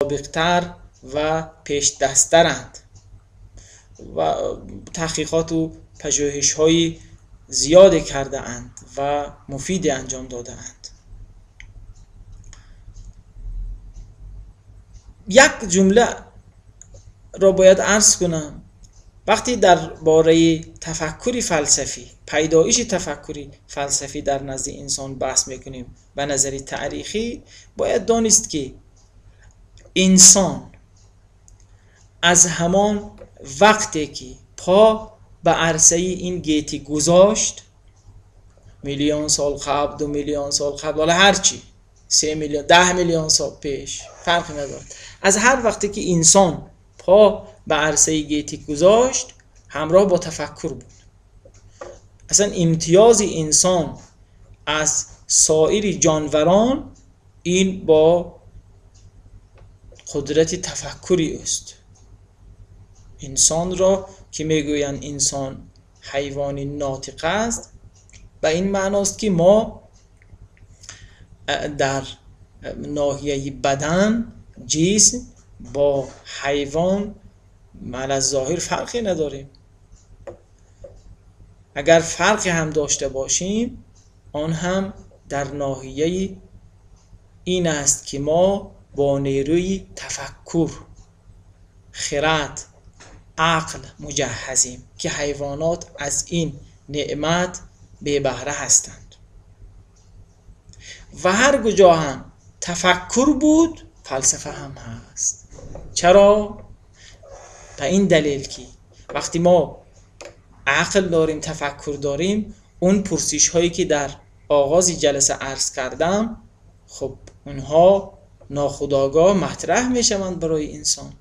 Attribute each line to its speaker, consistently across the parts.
Speaker 1: سابقتر و پیش دسترند و تحقیقات و پژوهش‌های زیاد کرده اند و مفید انجام داده اند. یک جمله را باید عرض کنم. وقتی درباره تفکر فلسفی، پیدایش تفکری فلسفی در نزد انسان بحث میکنیم به نظر تاریخی، باید دانست که انسان از همان وقتی که پا به عرصه این گیتی گذاشت، میلیون سال قبل، 2 میلیون سال قبل، حالا هرچی، 3 میلیون، 10 میلیون سال پیش، فرقی ندارد، از هر وقتی که انسان پا به عرصه گیتی گذاشت همراه با تفکر بود. اصلا امتیاز انسان از سایر جانوران این با قدرت تفکری است. انسان را که میگویند انسان حیوان ناطق است، به این معناست که ما در ناحیه بدن، جسم، با حیوان علی ظاهر فرقی نداریم. اگر فرقی هم داشته باشیم آن هم در ناحیه این است که ما با نیروی تفکر، خرد، عقل مجهزیم که حیوانات از این نعمت بی بهره هستند. و هر کجا هم تفکر بود فلسفه هم هست. چرا؟ به این دلیل که وقتی ما عقل داریم، تفکر داریم، اون پرسش هایی که در آغاز جلسه عرض کردم، خب اونها ناخودآگاه مطرح میشوند برای انسان.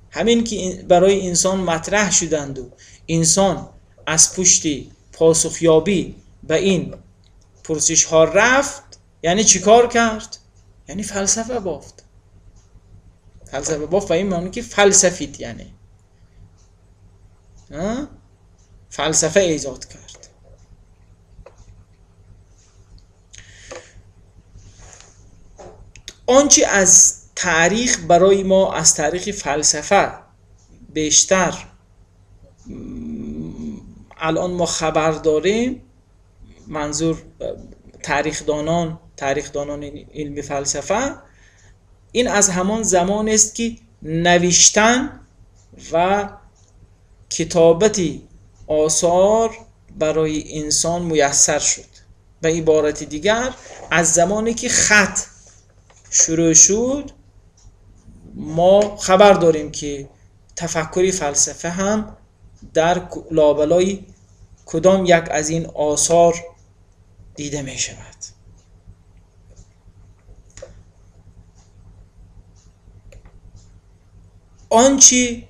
Speaker 1: همین که برای انسان مطرح شدند و انسان از پشت پاسخیابی به این پرسش ها رفت، یعنی چیکار کرد؟ یعنی فلسفه بافت. فلسفه بافت و این معنی که فلسفید، یعنی فلسفه ایجاد کرد. آنچه از تاریخ برای ما، از تاریخ فلسفه بیشتر الان ما خبر داریم، منظور تاریخدانان علم فلسفه، این از همان زمان است که نوشتن و کتابت آثار برای انسان میسر شد. به عبارت دیگر از زمانی که خط شروع شد ما خبر داریم که تفکر فلسفه هم در لابلای کدام یک از این آثار دیده می شود. آنچه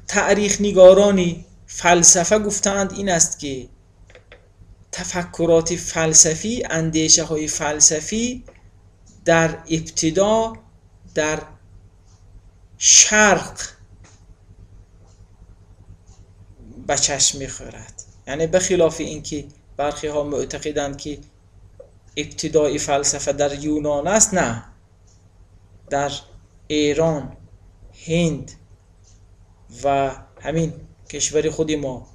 Speaker 1: تاریخ نگاران فلسفه گفتند این است که تفکرات فلسفی، اندیشه های فلسفی در ابتدا در شرق به چشم می‌خورد. یعنی به خلاف اینکه برخی ها معتقدند که ابتدای فلسفه در یونان است، نه، در ایران، هند و همین کشور خود ما،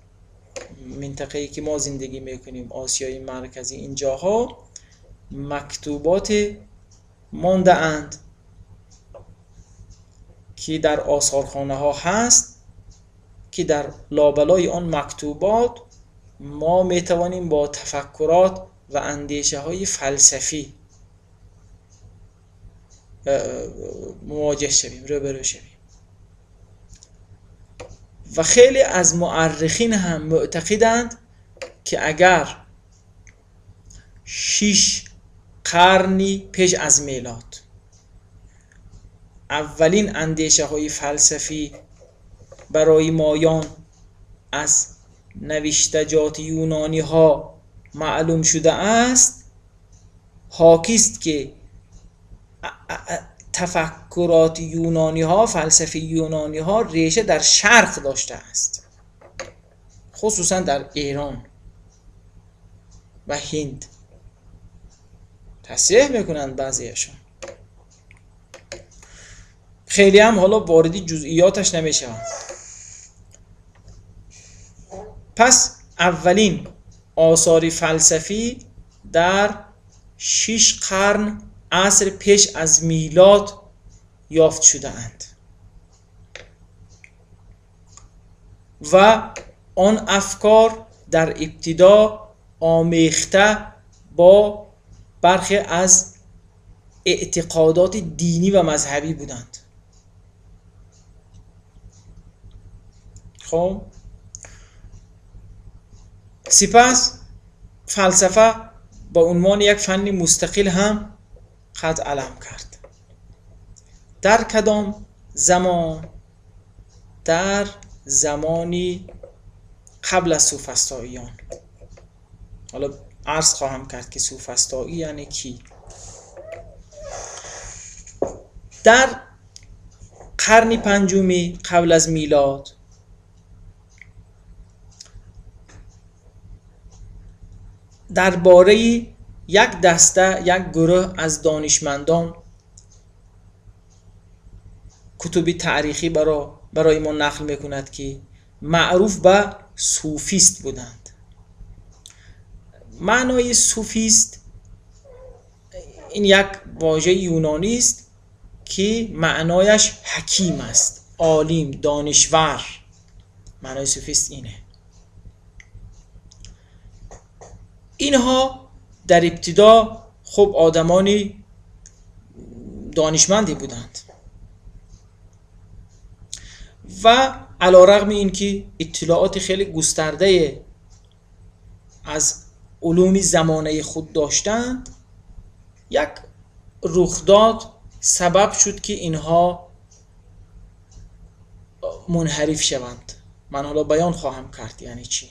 Speaker 1: منطقه‌ای که ما زندگی میکنیم، آسیای مرکزی، اینجاها مکتوبات مانده اند که در آثارخانه ها هست که در لابلای آن مکتوبات ما میتوانیم با تفکرات و اندیشه های فلسفی مواجه شویم، روبرو شویم. و خیلی از مؤرخین هم معتقدند که اگر 6 قرنی پیش از میلاد اولین اندیشه های فلسفی برای مایان از نوشتجات یونانی ها معلوم شده است، حاکی است که تفکرات یونانی ها، فلسفه یونانی ها ریشه در شرق داشته است، خصوصا در ایران و هند. تصریح میکنند بعضیشون. خیلی هم حالا وارد جزئیاتش نمیشم. پس اولین آثار فلسفی در 6 قرن عصر پیش از میلاد یافت شده اند و آن افکار در ابتدا آمیخته با برخی از اعتقادات دینی و مذهبی بودند. خب سپس فلسفه با عنوان یک فن مستقل هم قد علم کرد. در کدام زمان؟ در زمانی قبل از سوفسطائیان. حالا عرض خواهم کرد که سوفسطائی یعنی کی. در قرن پنجمی قبل از میلاد درباره یک دسته، یک گروه از دانشمندان کتب تاریخی برای ما نقل میکند که معروف به صوفیست بودند. معنای صوفیست این یک واژه یونانی است که معنایش حکیم است، عالم، دانشور. معنای صوفیست اینه. اینها در ابتدا خب آدمانی دانشمندی بودند و علی رغم اینکه اطلاعات خیلی گسترده از علوم زمانه خود داشتند، یک رخداد سبب شد که اینها منحرف شوند. من حالا بیان خواهم کرد یعنی چی.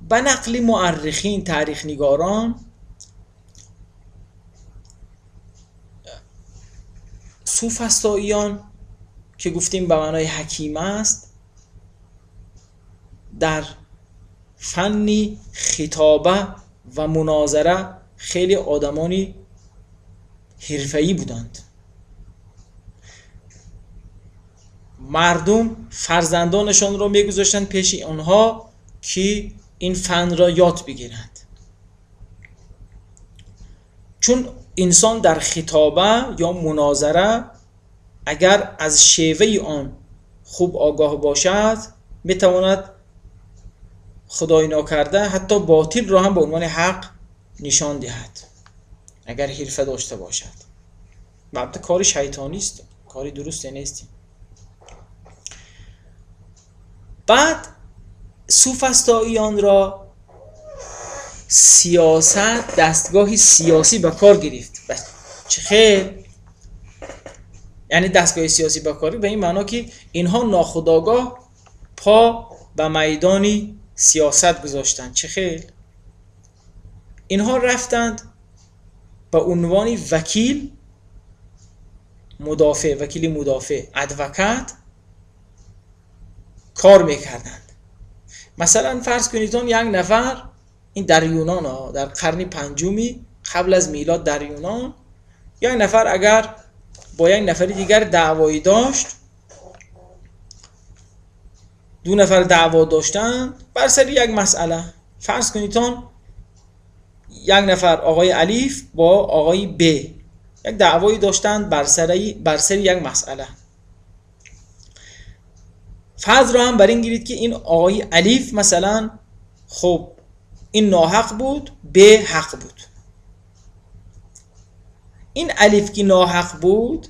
Speaker 1: به نقل مؤرخین، تاریخ نگاران، سوفسطائیان که گفتیم به معنای حکیم است، در فن خطابه و مناظره خیلی آدمانی حرفه‌ای بودند. مردم فرزندانشان را میگذاشتند پیش آنها که این فن را یاد بگیرند، چون انسان در خطابه یا مناظره اگر از شیوه آن خوب آگاه باشد میتواند خدای ناکرده حتی باطل را هم به عنوان حق نشان دهد اگر حرفه داشته باشد. البته کار شیطانی است، کاری درست نیست. بعد سوفسطائیان را سیاست، دستگاه سیاسی به کار گرفت. چه خیر؟ یعنی دستگاه سیاسی به کار، به این معنا که اینها ناخودآگاه پا به میدان سیاست گذاشتند. چه خیر؟ اینها رفتند به عنوان وکیل مدافع، وکیل مدافع، ادوکات کار میکردند. مثلا فرض کنید یک نفر، این در یونان ها، در قرن پنجمی قبل از میلاد در یونان، یک نفر اگر با یک نفر دیگر دعوایی داشت، دو نفر دعوا داشتند بر سر یک مسئله. فرض کنید یک نفر آقای الیف با آقای ب یک دعوایی داشتند بر سر یک مسئله. فرض را هم بر این گیرید که این آقای الیف مثلا خب این ناحق بود، ب حق بود. این الیف که ناحق بود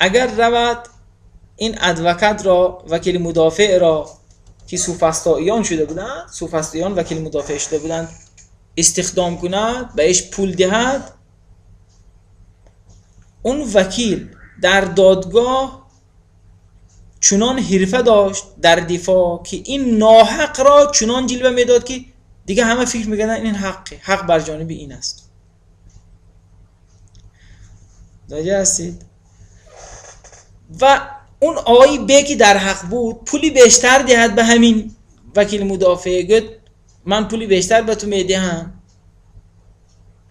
Speaker 1: اگر رود این ادوکات را، وکیل مدافع را که سوفسطائیان شده بودند، سوفسطائیان وکیل مدافع شده بودند، استخدام کند، بهش پول دهد، اون وکیل در دادگاه چنان حرفه داشت در دفاع که این ناحق را چنان جلوه میداد که دیگه همه فکر میکردن این حقه، حق بر جانب این است. متوجه هستید؟ و اون آقای ب که در حق بود پولی بیشتر دهد به همین وکیل مدافع، گفت من پولی بیشتر به تو میدهم،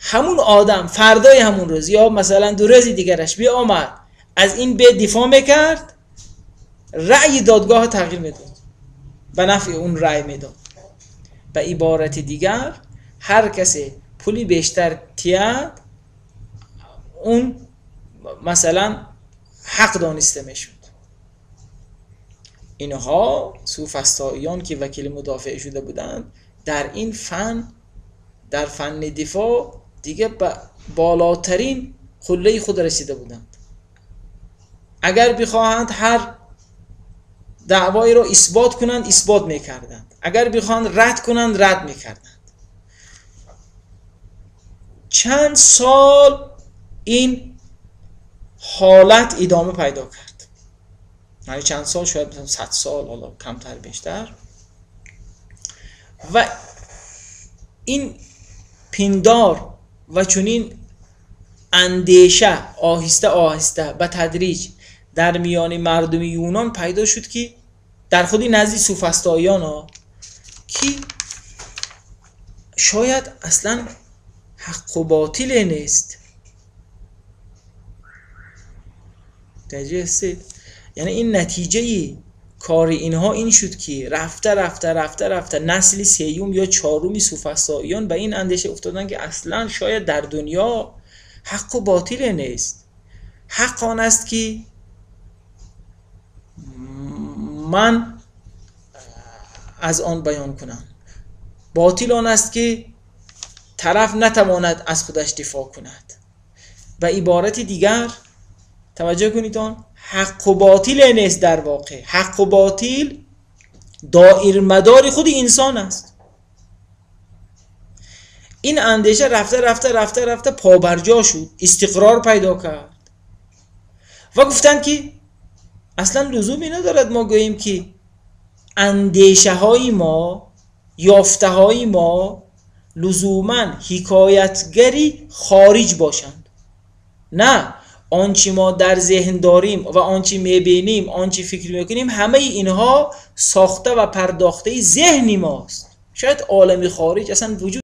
Speaker 1: همون آدم فردای همون روز یا مثلا 2 روز دیگرش بی آمد از این به دفاع میکرد، رأی دادگاه تغییر میداد، به نفع اون رأی میداد. به عبارت دیگر هر کسی پولی بیشتر تید اون مثلا حق دانسته میشد. اینها سوفسطائیان که وکیل مدافع شده بودند در این فن، در فن دفاع دیگه به بالاترین قله خود رسیده بودند. اگر بخواهند هر دعوایی را اثبات کنند اثبات میکردند، اگر بخواهند رد کنند رد میکردند. چند سال این حالت ادامه پیدا کرد، یعنی چند سال، شاید مثلا 100 سال، حالا کمتر بیشتر. و این پندار و چنین اندیشه آهسته آهسته به تدریج در میان مردم یونان پیدا شد که در خودی نزدی سوفسطائیان ها که شاید اصلا حق و باطل نیست. توجه هستید؟ یعنی این نتیجه کار اینها این شد که رفته رفته رفته رفته نسل سیوم یا چهارمی سوفسطائیان به این اندیشه افتادن که اصلا شاید در دنیا حق و باطل نیست. حق آن است که من از آن بیان کنم، باطل آن است که طرف نتواند از خودش دفاع کند. و عبارت دیگر توجه کنید، آن حق و باطل نیست، در واقع حق و باطل دائر مدار خود انسان است. این اندیشه رفته رفته رفته رفته پابرجا شد، استقرار پیدا کرد و گفتند که اصلا لزومی ندارد ما گوییم که اندیشه های ما، یافته های ما لزوما حکایتگری خارج باشند. نه، آنچه ما در ذهن داریم و آنچه میبینیم، آنچه فکر میکنیم، همه اینها ساخته و پرداخته ذهنی ماست. شاید عالم خارج اصلا وجود